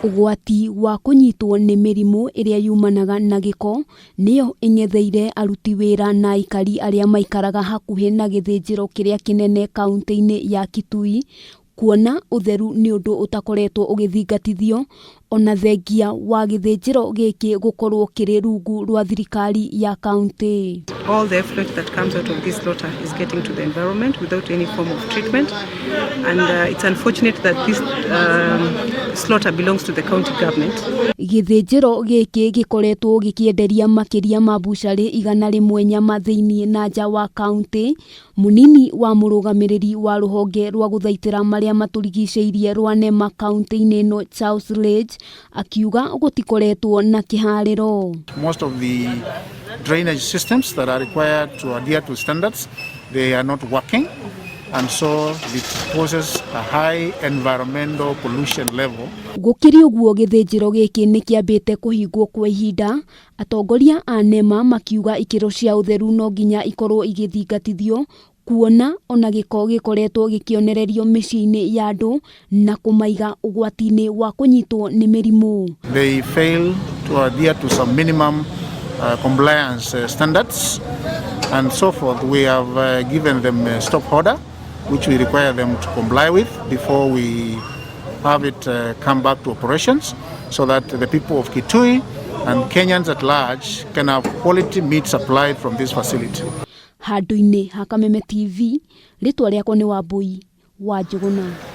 Ũgwati wa kũnyitwo nĩ mĩrimũ ĩrĩa yumanaga na gĩko nĩyo ĩng'etheire aruti wĩra na aikari arĩa maikaraga hakuhĩ na gĩthĩnjĩro kĩrĩa kĩnene kaunti-inĩ ya Kitui, kuona ũtheru nĩ ũndũ ũtakoretwo ũgĩthingatithio ona thengia wa gĩthĩnjĩro gĩkĩ gũkorwo kĩrĩ rungu rwa thirikari ya kaunti. All the effluent that comes out of this slaughter is getting to the environment without any form of treatment. And it's unfortunate that this slaughter belongs to the county government. Gĩthĩnjĩro gĩkĩ gĩkoretwo gĩkĩenderia makĩria ma bucarĩ 100 nyama thĩinĩ na nja wa kaunti. Mũnini wa mũrũgamĩrĩri wa rũhonge rwa gũthaitĩra marĩa matũrigicĩirie rwa NEMA kaunti-inĩ ĩno, Charles Lage, akiuga gũtikoretwo na kĩharĩro. Most of the drainage systems that are required to adhere to standards, they are not working. And so it poses a high environmental pollution level. Gũkĩrĩ ũguo, gĩthĩnjĩro gĩkĩ nĩ kĩambĩte kũhingwo kwa ihinda, atongoria a NEMA makiuga ikĩro cia ũtheru no nginya ikorwo igĩthingatithio, kuona ona gĩko gĩkoretwo gĩkĩonererio mĩciĩ-inĩ ya andũ na kũmaiga ũgwati-inĩ wa kũnyitwo nĩ mĩrimũ. They fail to adhere to some minimum compliance standards and so forth. We have given them a stop order, which we require them to comply with before we have it come back to operations, so that the people of Kitui and Kenyans at large can have quality meat supplied from this facility. Handũ-inĩ ha Kameme TV, rĩtwa rĩakwa nĩ Wambui wa Njũgũna.